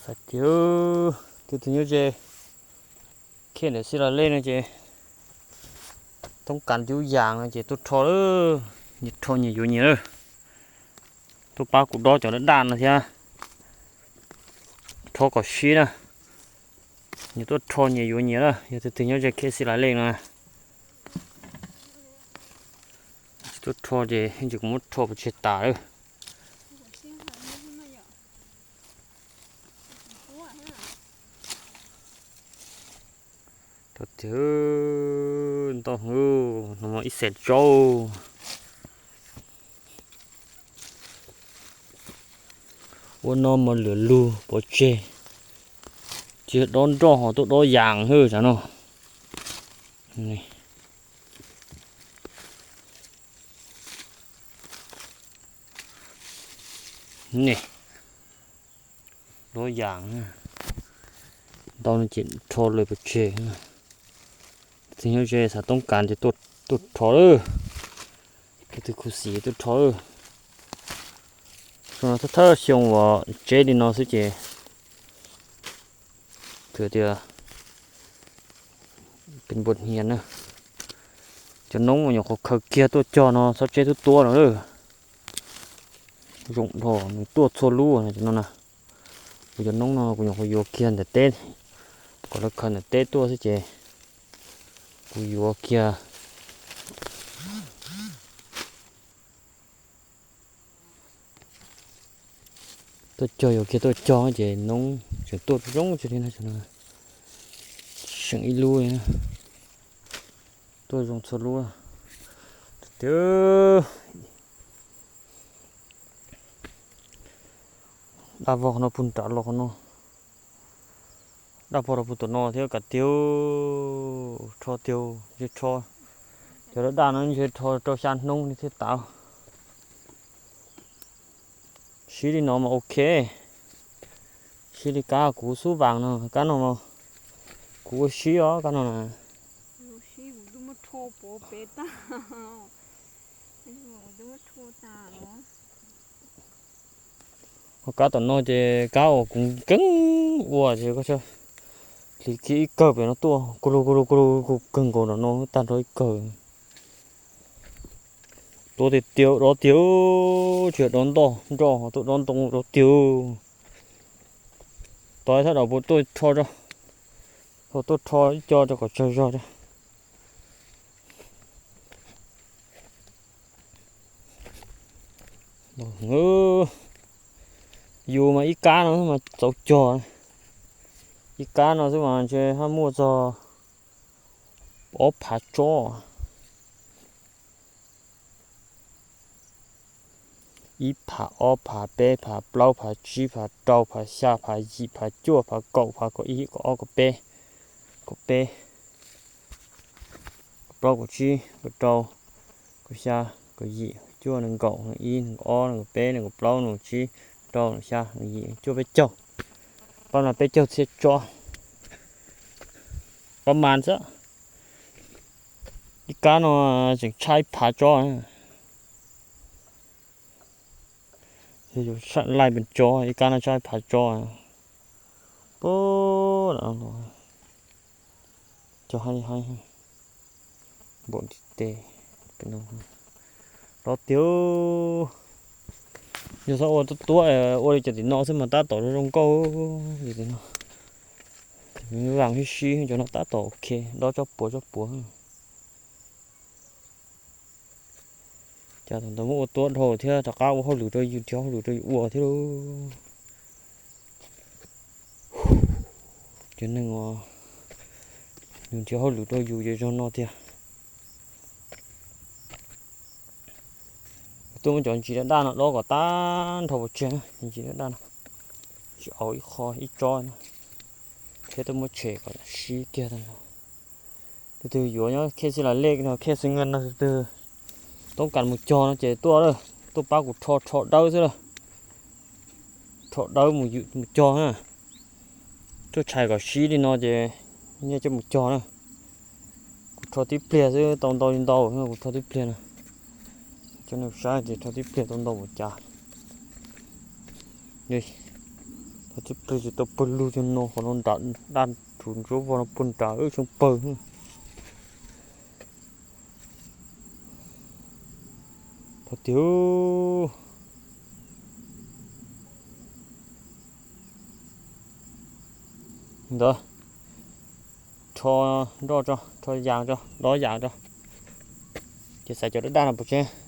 Tiag, tus twg nyob ze khej ntawm Xis Las Lej no ces toob kas tib yaas no ces tuaj rho lawm, nyias rho nyias yuav nyias lawm. Tuaj pab kuv dob cov daj daj no thiab, rho kom sib na. Nyias tuaj rho nyias yuav nyias na, yog tus twg nyob ze khej Xis Las Lej no. Tsis tuaj rho ces yeej tsis kuv muab rho pov tseg tas lawm. Rho tiag, ntau hwv, no mas ib xees tsaub. Ua no mas lwm lug pov tseg, tsis dob nroj ho tuaj dob yaas hwb sav no. Ne, dob yaas, ntau no ces rho lawm pov tseg. Tus nyob ze xav toob kas ces tuaj rho lawm, tus khuv xim tuaj rho lawm. Xyoo no thawj thawj xyoo uas tseb li no xwb ces, txawm tias pes npuas hniav na, cov noob uas nyuam qhuav khaws kiag tuaj cog no txhob tseb tuab tuab no lawm. Zoo dhau nws tuaj txhua lub no na. Kuv cov noob no kuv nyuam qhuav yuav kiag ntawm teb, kom lawv khaws ntawm teb tuaj xwb ces kuv yuav kiag. Tuaj cog yuav kiag tuaj cog ces noob tseem tuaj zoo tsis li no, seem ib lub li, tuaj zoo txhua lub. Tiag, daj vog qhov no puag nram los qhov no, daj vog rau puag tom no thiab. Kav tiag, rho tiag, ntshe rho, cov daj daj no ntshe rho rau xya hnub li thiaj tas. Sib li no mas ok. Sib li kab kuv xub vaas no, kab no kuv ua sib os, kab no na. Ho kab tom no ces kab uas kuv nkeeg ua ces hliv kiag ib kawg pem no tuaj, kuv lug kuv lug kuv lug kuv kawg nkaus tom no tag nrho ib kawg. Tuaj tiag tiag, dob tiag, tsis yog dob ntoj nroj, tuaj dob ntoo dob tiag. Tos thaj dam puas tuaj rho, tuaj rho ib co rau kom tsawg zog. Yus mas ib kab no mas txaus cog, ib kab no xwb mas ntshe haj muaj txog ob phav tsob. Ib phav, ob phav, peb phav, plaub phav, tsib phav, rau phav, xya phav, yim phav, cuaj phav, kaum phav, kaum ib, kaum ob, kaum peb, kaum peb, kaum plaub, kaum tsib, kaum rau, kaum xya, kaum yim, kaum cuaj, nees nkaum, nees ib, nees nkaum ob, nees nkaum peb, nees nkaum plaub, nees nkaum tsib, rau, nees xya, nees yim, cuaj, peb caug. Pab mas peb caug txhiab tsob, pab mas xwb. Ib kab no tseem tshaib phav tsob. Laij pes tsob, ib kab no tshaib phav tsob. Pab, cov haib haib, npaum ntiv tes, dob tiag. Yog txhob ua tuab tuab, ua li cov tim no xwb mas tab tom zoo zoo nkauj li tim no. Vam sib sib cov no tab tom ok, dob tsob puav tsob puav. Cas thaum ntawd muab ua tuab dhau thiab rov qab ua hauj lwm rau yus, nrhiav hauj lwm rau yus ua thiab lauj. Cov neeg uas yus nrhiav hauj lwm rau yus ces zoo no tiag. Kuv tuaj muab cov ntsis daj daj no dob kom tag nrho pov tseg, ntsis daj daj no tsis au ib qho ib tsob na, thiab tuaj muab tshem kom sib kiag tag nrho. Tus twg yuav nyob khej Xis Las Lej no, khej Xis Nkees no, tus twg toob kas mus cog no ces tuaj, tuaj pab kuv rho, rho dawb xwb lauj. Rho dawb mus cog na. Tuaj tshais kom sib li no ces nej coj mus cog na. Kuv rho tib pliag xwb tau ntau li ntau, kuv rho tib pliag na. Coj nej saib tias rho tib pliag tau ntau npaum cas. Thaum Tsis plig tsis tau pawg lug cov no, qhov no nram daj rhuv ntsuab vog no puag nram wb xyoo pawg. Thov tiag. Ntawd, rho nroj tso, rho yas tso, dob yas tso. Ces xaiv cov daj daj no pov tseg.